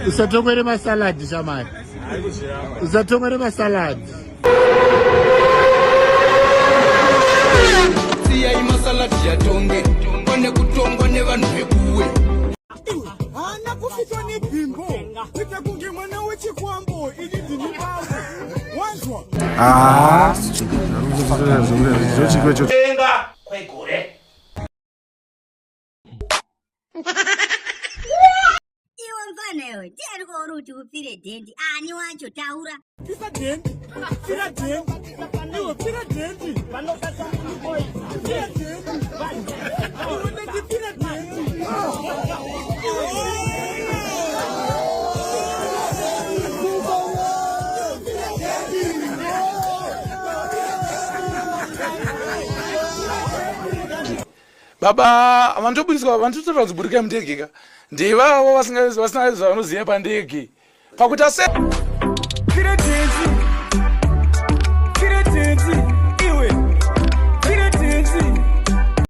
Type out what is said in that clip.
Usatongwe nemasalad shamari. Usatongwe nemasalad. Siyai masalad yatonge pane kutongwa nevanhu vekuwe. Haana kufitwa nebhimbo kuita kunge mwana wechikwambo ini ndini bambo wanzwa. Ah. Tenga kwegore. Iwe mfana iwe, ndiani kwauri kuti upfire dhendi? Ani wacho taura. Pfira dhendi, pfira dhendi, iwe pfira dhendi, pfira dhendi, iwe ndati pfira dhendi. Baba vanotobudiswa vanototaura kunzi burikai mundege ka ndevavo vasina zvavanoziva pandege pakuti ase Pfira dhendi.